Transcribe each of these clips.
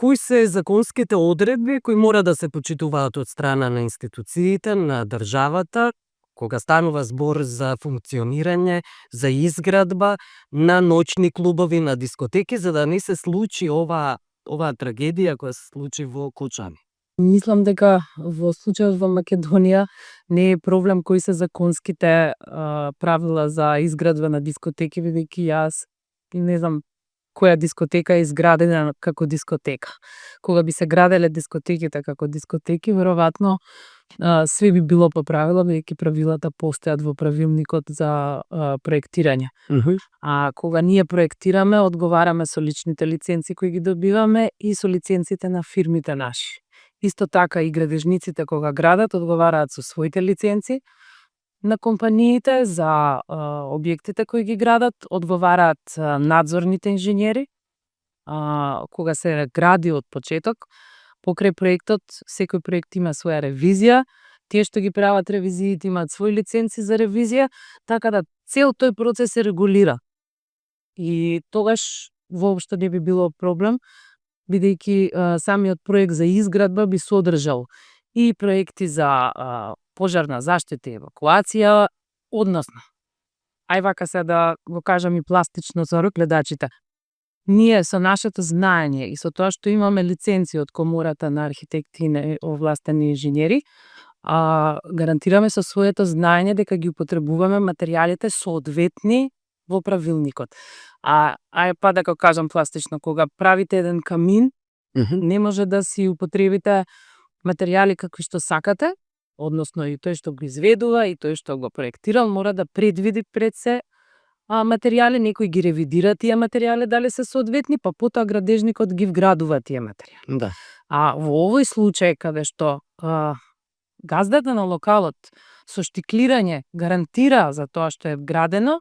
кои се законските одредби кои мора да се почитуваат од страна на институциите, на државата, кога станува збор за функционирање, за изградба на ноќни клубови, на дискотеки, за да не се случи оваа трагедија која се случи во Кочани? Мислам дека во случајот во Македонија не е проблем кои се законските правила за изградба на дискотеки, бидејќи јас не знам која дискотека е изградена како дискотека. Кога би се граделе дискотеките како дискотеки, веројатно све би било по правила, бидејќи правилата постојат во правилникот за проектирање. А кога ние проектираме, одговараме со личните лиценци кои ги добиваме и со лиценците на фирмите наши. Исто така и градежниците кога градат одговараат со своите лиценци на компаниите за објектите кои ги градат, одговараат надзорните инженери. Кога се гради од почеток, покрај проектот, секој проект има своја ревизија, тие што ги прават ревизиите имаат своји лиценци за ревизија, така да цел тој процес се регулира. И тогаш воопшто не би било проблем, бидејќи самиот проект за изградба би содржал и проекти за пожарна заштита и евакуација, односно. Ај вака се да го кажам и пластично за гледачите. Ние со нашето знаење и со тоа што имаме лиценци од Комората на архитекти и овластени инженери, гарантираме со своето знаење дека ги употребуваме материјалите соодветни во правилникот. Ај па да го кажам пластично, кога правите еден камин, не може да си употребите материјали какви што сакате, односно и тој што го изведува и тој што го проектирал мора да предвиди пред се материјали, некој ги ревидира тие материјали дали се соодветни, па потоа градежникот ги вградува тие материјали. Да. Во овој случај каде што газдата на локалот со штиклирање гарантира за тоа што е вградено,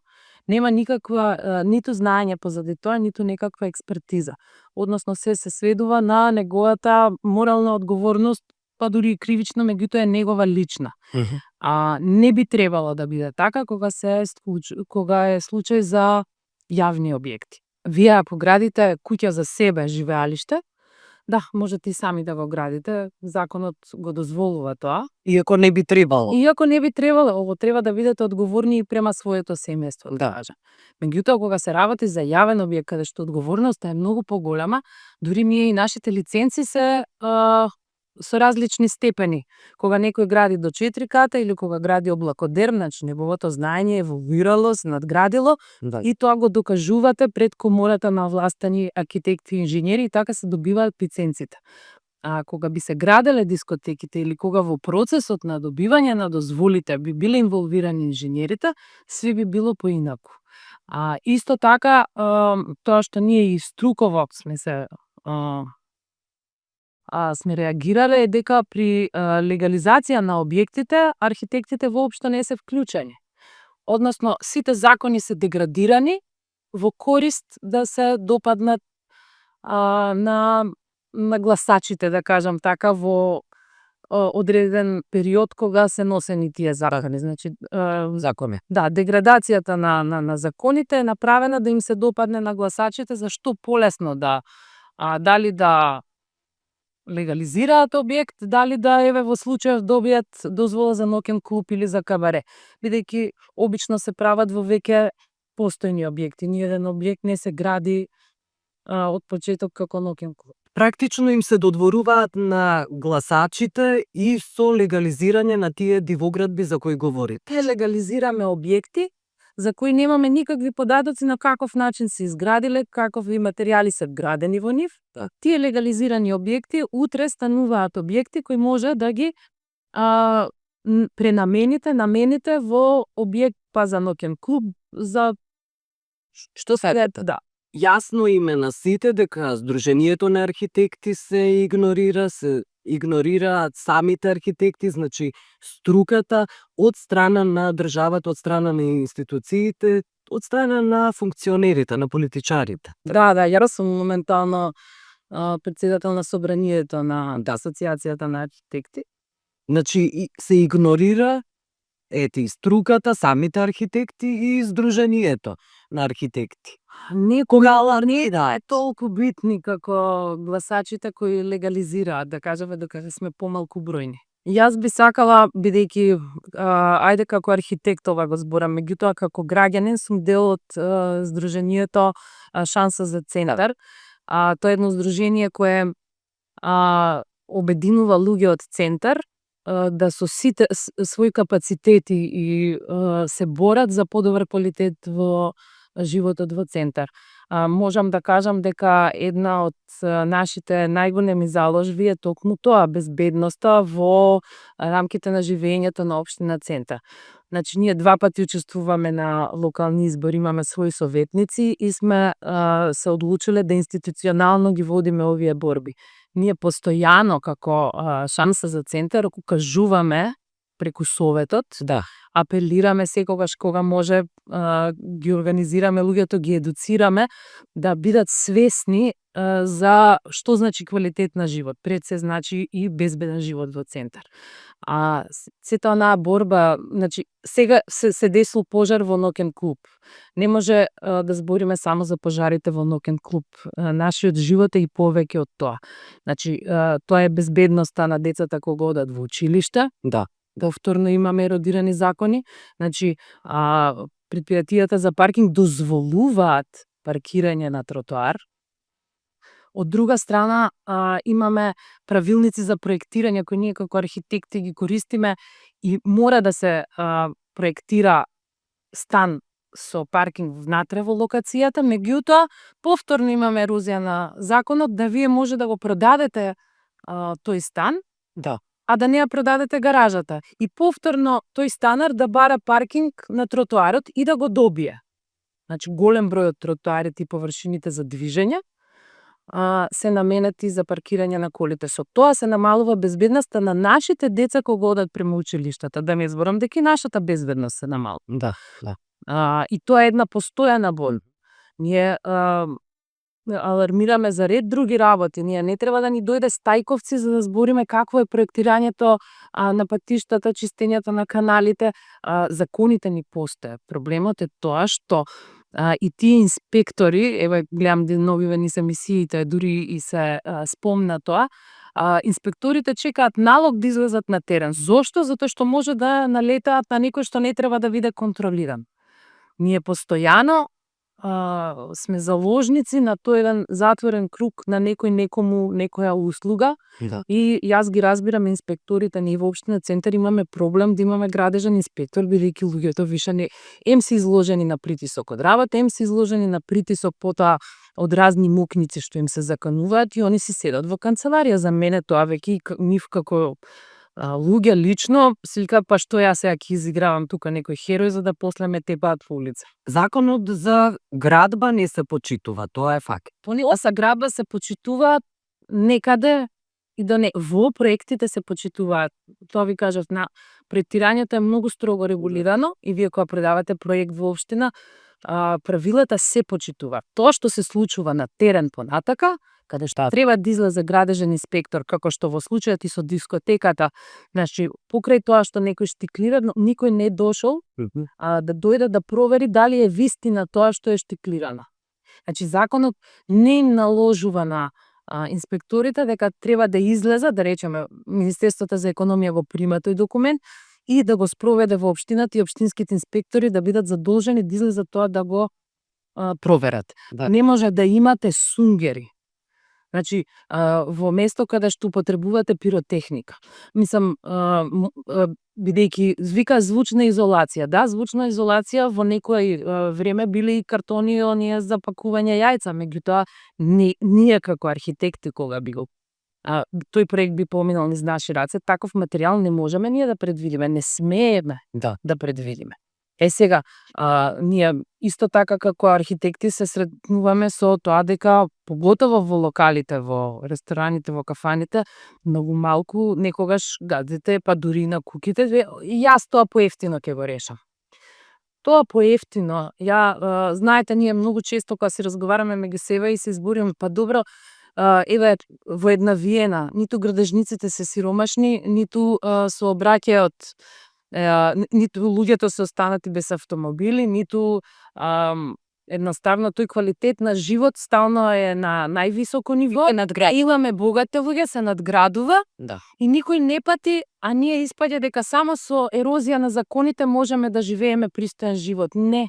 нема никаква ниту знаење позади тоа, ниту некаква експертиза. Односно се сведува на неговата морална одговорност, па дури и кривично, меѓутоа е негова лична. Не би требало да биде така кога е случај за јавни објекти. Вие ако градите куќа за себе, живеалиште, да, можете и сами да го градите, законот го дозволува тоа. Иако не би требало. Иако не би требало, треба да бидете одговорни и према своето семејство, да кажа. Меѓутоа кога се работи за јавен објект каде што одговорноста е многу поголема, дури ние и нашите лиценци се со различни степени. Кога некој гради до 4 ката или кога гради облакодерм, значи неговото знаење еволуирало, се надградило и тоа го докажувате пред Комората на овластени архитекти и инженери и така се добиваат лиценците. Кога би се граделе дискотеките или кога во процесот на добивање на дозволите би биле инволвирани инженерите, све би било поинаку. Исто така, тоа што ние и струково сме реагирале е дека при легализација на објектите, архитектите воопшто не се вклучени. Односно, сите закони се деградирани во корист да се допаднат на гласачите, да кажам така, во одреден период кога се носени тие закони. Значи, закони. Да, деградацијата на законите е направена да им се допадне на гласачите, за што полесно дали да легализираат објект, дали да во случајот добијат дозвола за ноќен клуб или за кабаре. Бидејќи обично се прават во веќе постојни објекти. Ниеден објект не се гради од почеток како ноќен клуб. Практично им се додворуваат на гласачите и со легализирање на тие дивоградби за кои говорите. Легализираме објекти за кои немаме никакви податоци на каков начин се изградиле, какови материјали се вградени во нив. Тие легализирани објекти утре стануваат објекти кои може да ги намените во објект па за ноќен клуб, за што се да. Јасно име на сите дека Сдруженијето на архитекти се игнорираат самите архитекти, значи струката од страна на државата, од страна на институциите, од страна на функционерите, на политичарите. Да, јас сум моментално претседател на собранието на Асоциацијата на архитекти. Значи се игнорира Ете и струката, самите архитекти и Сдруженијето на архитекти. Некога не е толку битни како гласачите кои легализираат, да кажеме, докаде сме помалку бројни. Јас би сакала, бидејќи ајде како архитект ова го зборам, меѓутоа како граѓанин сум дел од Сдруженијето Шанса за центар. Тоа е едно здружение кое обединува луѓе од центар да со сите своји капацитети и се борат за подобар квалитет во животот во центар. Можам да кажам дека една од нашите најголеми заложби е токму тоа, безбедноста во рамките на живеењето на општина Центар. Значи, ние 2 пати учествуваме на локални избори, имаме своји советници и сме се одлучиле да институционално ги водиме овие борби. Ние постојано како Шанса за Центар кажуваме преку советот, Да. апелираме секогаш кога може, ги организираме луѓето, ги едуцираме да бидат свесни за што значи квалитет на живот. Пред се значи и безбеден живот во центар. Сета онаа борба, значи сега се десил пожар во ноќен клуб. Не може да збориме само за пожарите во ноќен клуб. Нашиот живот е и повеќе од тоа. Значи, тоа е безбедноста на децата кога одат во училиште. Да. Повторно имаме еродирани закони. Значи, предпријатијата за паркинг дозволуваат паркирање на тротоар. Од друга страна, имаме правилници за проектирање кои ние како архитекти ги користиме и мора да се проектира стан со паркинг внатре во локацијата, меѓутоа повторно имаме ерозија на законот да вие може да го продадете тој стан, Да. а да не ја продадете гаражата. И повторно тој станар да бара паркинг на тротоарот и да го добие. Значи, голем број од тротоарите и површините за движење се наменети за паркирање на колите. Со тоа се намалува безбедноста на нашите деца кога одат према училиштата. Да не зборам дека и нашата безбедност се намалува. Да. И тоа е една постојана борба. Ние алармираме за ред други работи. Ние не треба да ни дојде Стајковци за да збориме какво е проектирањето на патиштата, чистењето на каналите. Законите ни постојат. Проблемот е тоа што и тие инспектори, еве гледам деновиве низ емисиите, дури и се спомна тоа, инспекторите чекаат налог да излезат на терен. Зошто? Затоа што може да налетаат на некој што не треба да биде контролиран. Ние постојано сме заложници на тој еден затворен круг на некој некому некоја услуга. Да. И јас ги разбирам инспекторите, ние во општина Центар имаме проблем да имаме градежен инспектор, бидејќи луѓето више не се изложени на притисок од работа, се изложени на притисок потоа од разни мукници што им се закануваат и они си седат во канцеларија. За мене тоа веќе нив како луѓе лично си вика, па што јас сега ќе изигравам тука некој херој за да после ме тепаат по улица. Законот за градба не се почитува, тоа е факт. За градба се почитуваат некаде и да не. Во проектите се почитуваат. Тоа ви кажав, на проектирањето е многу строго регулирано и вие кога предавате проект во општина, правилата се почитуваат. Тоа што се случува на терен понатака, каде што треба да излезе градежен инспектор, како што во случајот и со дискотеката, значи покрај тоа што некој штиклира, но никој не дошол да дојде да провери дали е вистина тоа што е штиклирано. Значи законот не им наложува на инспекторите дека треба да излезат, да речеме, Министерството за економија го прима тој документ и да го спроведе во општината и општинските инспектори да бидат задолжени да излезат тоа да го проверат. Да. Не може да имате сунгери. Значи, во место каде што употребувате пиротехника. Мислам, бидејќи вика звучна изолација. Да, звучна изолација во некој време биле и картони оние за пакување јајца, меѓутоа ние како архитекти кога би го тој проект би поминал низ наши раце, таков материјал не можеме ние да предвидиме, не смееме да предвидиме. Сега, ние исто така како архитекти се сретнуваме со тоа дека поготово во локалите, во рестораните, во кафаните, многу малку некогаш гадите, па дури на куките, јас тоа поевтино ќе го решам. Тоа поевтино, знаете, ние многу често кога се разговараме меѓу себе и се збориме, па добро, еве во една Виена, ниту градежниците се сиромашни, ниту сообраќајот ниту луѓето се останати без автомобили, ниту едноставно тој квалитет на живот стално е на највисоко ниво. Имаме богати луѓе, се надградува Да. и никој не пати, а ние испаѓа дека само со ерозија на законите можеме да живееме пристоен живот. Не.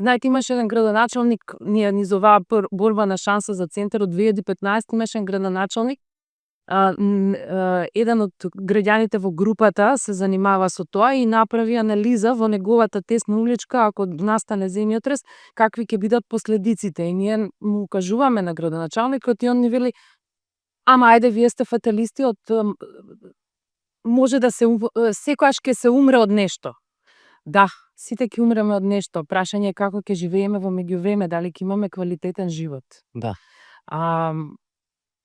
Знаете, имаше еден градоначалник, ние низ оваа борба на шанса за центар од 2015 имаше еден градоначалник, еден од граѓаните во групата се занимава со тоа и направи анализа во неговата тесна уличка, ако настане земјотрес, какви ќе бидат последиците. И ние му кажуваме на градоначалникот и он ни вели: ама ајде, вие сте фаталисти, може да се секогаш ќе се умре од нешто. Да, сите ќе умреме од нешто. Прашање е како ќе живееме во меѓувреме, дали ќе имаме квалитетен живот. Да.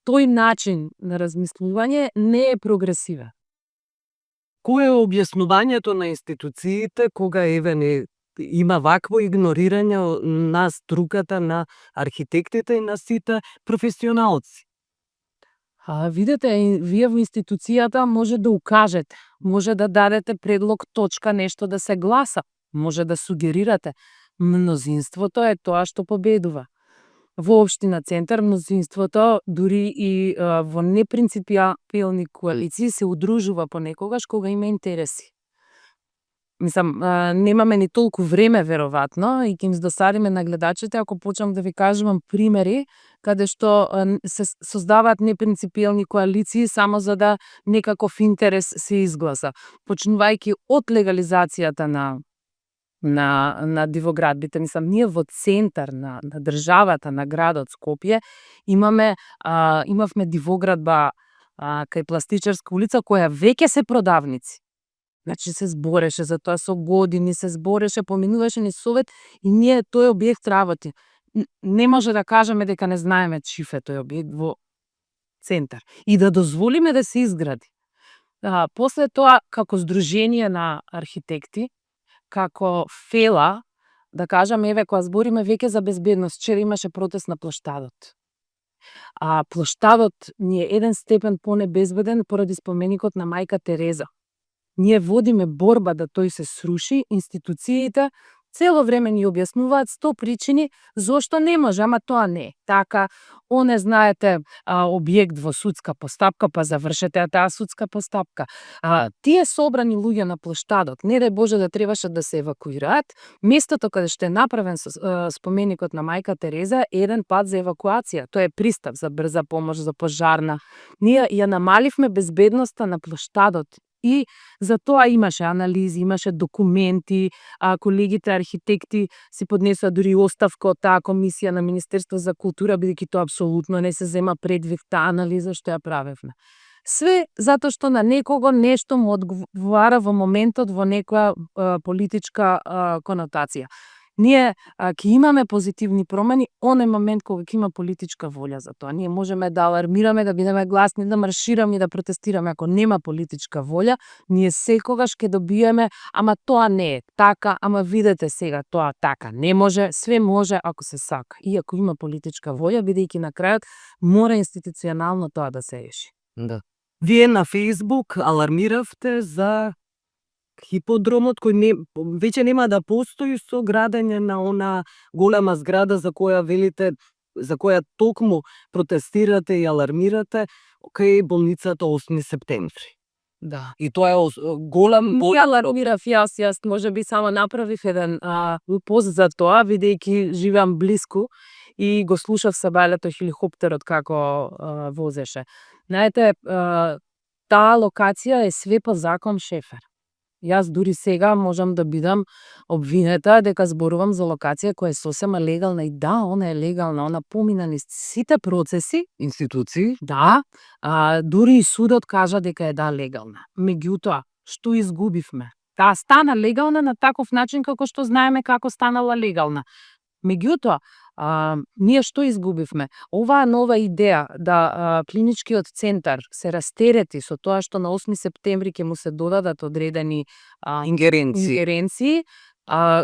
Тој начин на размислување не е прогресивен. Кој е објаснувањето на институциите кога има вакво игнорирање на струката, на архитектите и на сите професионалци? Видете, вие во институцијата може да укажете, може да дадете предлог, точка, нешто да се гласа, може да сугерирате. Мнозинството е тоа што победува. Во општина Центар мнозинството дури и во непринципијални коалиции се удружува понекогаш кога има интереси. Мислам, немаме ни толку време веројатно и ќе им досадиме на гледачите ако почнам да ви кажувам примери каде што се создаваат непринципијални коалиции само за да некаков интерес се изгласа. Почнувајќи од легализацијата на дивоградбите. Мислам, ние во центар на државата, на градот Скопје, имавме дивоградба кај Пластичарска улица, која веќе се продавници. Значи се збореше за тоа со години, се збореше, поминуваше ни совет и ние тој објект работи. Не може да кажеме дека не знаеме чив е тој објект во центар и да дозволиме да се изгради. После тоа, како здружение на архитекти, како фела, да кажам, еве, кога збориме веќе за безбедност, вчера имаше протест на плоштадот. Плоштадот ни е еден степен понебезбеден поради споменикот на мајка Тереза. Ние водиме борба да тој се сруши, институциите цело време ни објаснуваат 100 причини зошто не може, ама тоа не е така. Оне, знаете, објект во судска постапка, па завршете таа судска постапка. Тие собрани луѓе на плоштадот, не дај Боже да требаше да се евакуираат, местото каде што е направен споменикот на мајка Тереза е еден пат за евакуација. Тоа е пристап за брза помош, за пожарна. Ние ја намаливме безбедноста на плоштадот. И за тоа имаше анализи, имаше документи, колегите архитекти си поднесоа дури оставка од таа комисија на Министерство за култура, бидејќи тоа апсолутно не се зема предвид таа анализа што ја правевме. Све затоа што на некого нешто му одговара во моментот во некоја политичка конотација. Ние ќе имаме позитивни промени оној момент кога ќе има политичка волја за тоа. Ние можеме да алармираме, да бидеме гласни, да маршираме и да протестираме. Ако нема политичка волја, ние секогаш ќе добиеме, ама тоа не е така, ама видете сега, тоа така не може, све може ако се сака. И ако има политичка волја, бидејќи на крајот мора институционално тоа да се реши. Да. Вие на Facebook алармиравте за хиподромот кој веќе нема да постои со градење на она голема зграда за која велите, за која токму протестирате и алармирате кај болницата 8 септември. Да. И тоа е голем Не алармирав јас можеби само направив еден пост за тоа, бидејќи живеам блиску и го слушав сабајлето хеликоптерот како возеше. Знаете, таа локација е све по закон шефер. Јас дури сега можам да бидам обвинета дека зборувам за локација која е сосема легална и да, она е легална, она помина низ сите процеси, институции. Да, дури и судот кажа дека е да легална. Меѓутоа, што изгубивме? Таа стана легална на таков начин како што знаеме како станала легална. Меѓутоа, ние што изгубивме? Оваа нова идеја да клиничкиот центар се растерети со тоа што на 8 септември ќе му се додадат одредени ингеренции,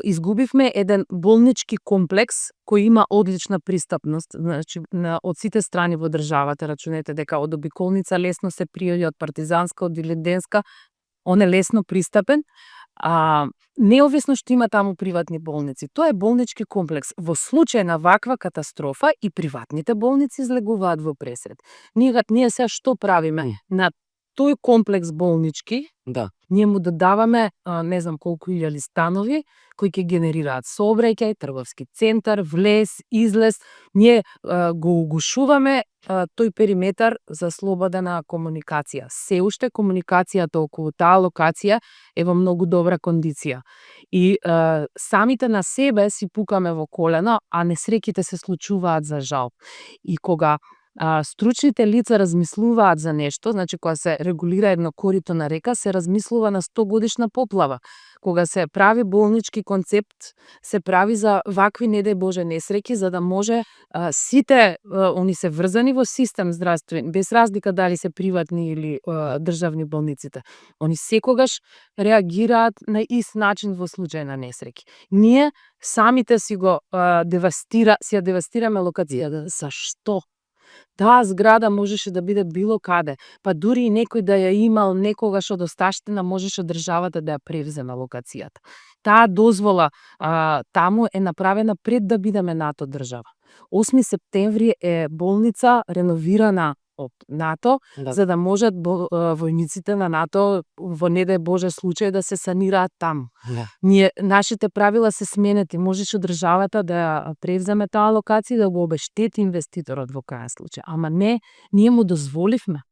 изгубивме еден болнички комплекс кој има одлична пристапност, значи од сите страни во државата. Рачунете дека од обиколница лесно се приоѓа, од Партизанска, од Диленденска, Он е лесно пристапен, неовисно што има таму приватни болници. Тоа е болнички комплекс. Во случај на ваква катастрофа и приватните болници излегуваат во пресред. Ние сега што правиме? На тој комплекс болнички, Да. ние му додаваме не знам колку илјади станови кои ќе генерираат сообраќај, трговски центар, влез, излез. Ние го угушуваме тој периметар за слободна комуникација. Се уште комуникацијата околу таа локација е во многу добра кондиција. И самите на себе си пукаме во колено, а несреќите се случуваат за жал. И кога стручните лица размислуваат за нешто, значи кога се регулира едно корито на река, се размислува на 100 годишна поплава. Кога се прави болнички концепт, се прави за вакви, не дај Боже, несреќи, за да може сите, они се врзани во систем здравствен, без разлика дали се приватни или државни болниците. Они секогаш реагираат на ист начин во случај на несреќи. Ние самите си го девастираме локацијата. Зашто? Таа зграда можеше да биде било каде, па дури и некој да ја имал некогаш од осташтина, можеше државата да ја превземе локацијата. Таа дозвола таму е направена пред да бидеме НАТО држава. 8 септември е болница реновирана од НАТО, за да можат војниците на НАТО во не дај Боже случај да се санираат таму. Нашите правила се сменети, можеше државата да ја превземе таа локација и да го обештети инвеститорот во крајен случај. Ама не, ние му дозволивме.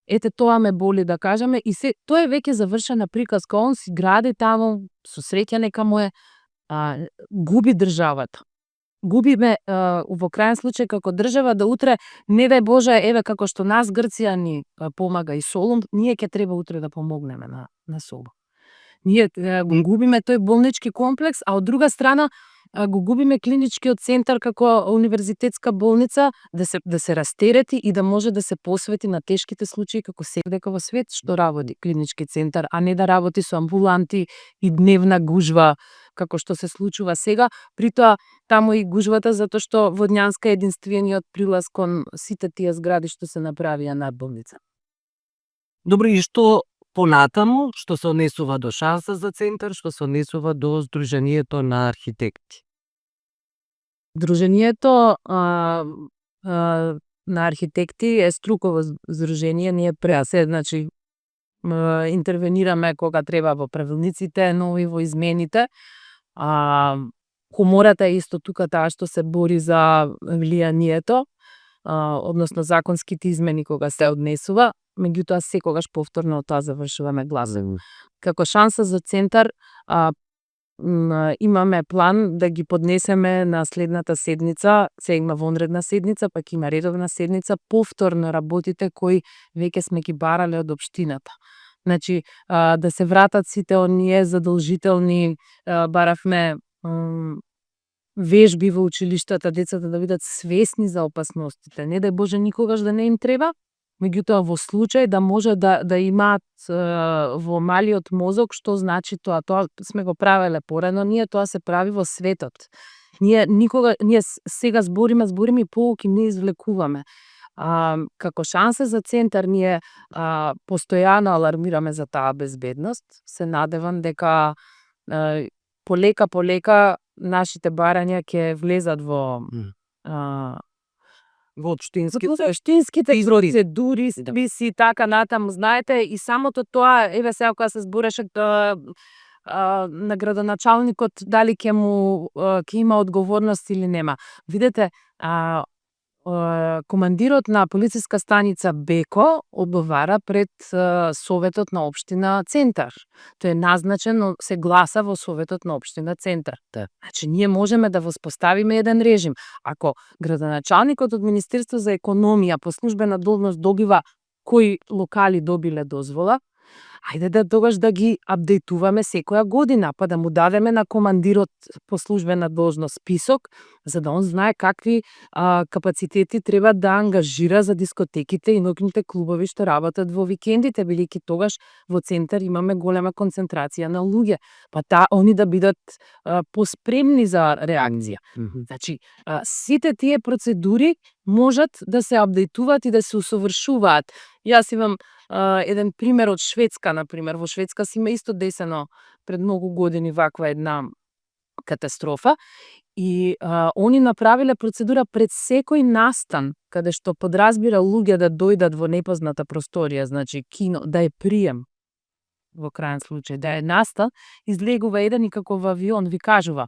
Ете, тоа ме боли да кажеме, и тоа е веќе завршена приказка. Он си гради таму, со среќа нека му е, губи државата. Губиме во крајен случај како држава, да утре, не дај Боже, еве како што нас Грција ни помага и Солун, ние ќе треба утре да помогнеме на Солун. Ние го губиме тој болнички комплекс, а од друга страна го губиме клиничкиот центар како универзитетска болница, да се растерети и да може да се посвети на тешките случаи како секаде во свет што работи клинички центар, а не да работи со амбуланти и дневна гужва како што се случува сега. Притоа таму и гужвата затоа што Водњанска е единствениот прилаз кон сите тие згради што се направија над болница. Добро, и што понатаму, што се однесува до шанса за центар, што се однесува до Сдруженијето на архитекти? Сдруженијето на архитекти е струково здружение, ние значи интервенираме кога треба во правилниците, нови во измените. Комората е исто тука таа што се бори за влијанието, односно законските измени кога се однесува, меѓутоа секогаш повторно од тоа завршуваме гласови. Како шанса за центар, имаме план да ги поднесеме на следната седница, се има вонредна седница, пак има редовна седница, повторно работите кои веќе сме ги барале од општината. Значи, да се вратат сите оние задолжителни, баравме вежби во училиштата, децата да бидат свесни за опасностите. Не дај Боже никогаш да не им треба, меѓутоа во случај да може да имаат во малиот мозок што значи тоа. Тоа сме го правеле порано, ние тоа се прави во светот. Ние сега збориме и поуки не извлекуваме. Како шанса за центар ние постојано алармираме за таа безбедност. Се надевам дека полека нашите барања ќе влезат во општинските процедури, списи, така натаму, знаете, и самото тоа, еве сега кога се збореше на градоначалникот, дали ќе има одговорност или нема. Видете, командирот на полициска станица Беко одговара пред Советот на општина Центар. Тој е назначен, се гласа во Советот на општина Центар. Значи, ние можеме да воспоставиме еден режим. Ако градоначалникот од Министерство за економија по службена должност добива кои локали добиле дозвола, ајде да тогаш да ги апдейтуваме секоја година, па да му дадеме на командирот по службена должност список, за да он знае какви капацитети треба да ангажира за дискотеките и ноќните клубови што работат во викендите, бидејќи тогаш во Центар имаме голема концентрација на луѓе, па они да бидат поспремни за реакција. Значи, сите тие процедури можат да се апдейтуваат и да се усовршуваат. Јас имам еден пример од Шведска, например. Во Шведска си има исто десено пред многу години ваква една катастрофа и они направиле процедура пред секој настан, каде што подразбира луѓе да дојдат во непозната просторија, значи кино, да е прием во крајен случај, да е настан, излегува еден и како во авион ви кажува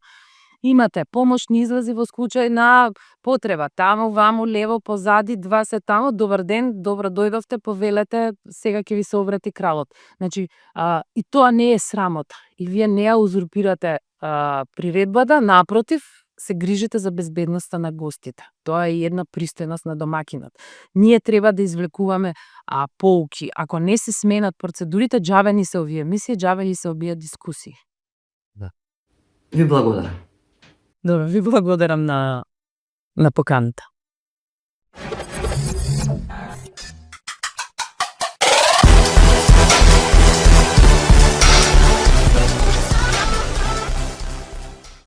имате помошни излази во случај на потреба, таму, ваму, лево, позади, два се таму, добар ден, добро дојдовте, повелете, сега ќе ви се обрати кралот. Значи, и тоа не е срамота. И вие не ја узурпирате приредбата, напротив, се грижите за безбедноста на гостите. Тоа е една пристојност на домакинот. Ние треба да извлекуваме поуки. Ако не се сменат процедурите, џабе се овие емисии, џабе се овие дискусии. Да. Ви благодарам. Добро, ви благодарам на поканата.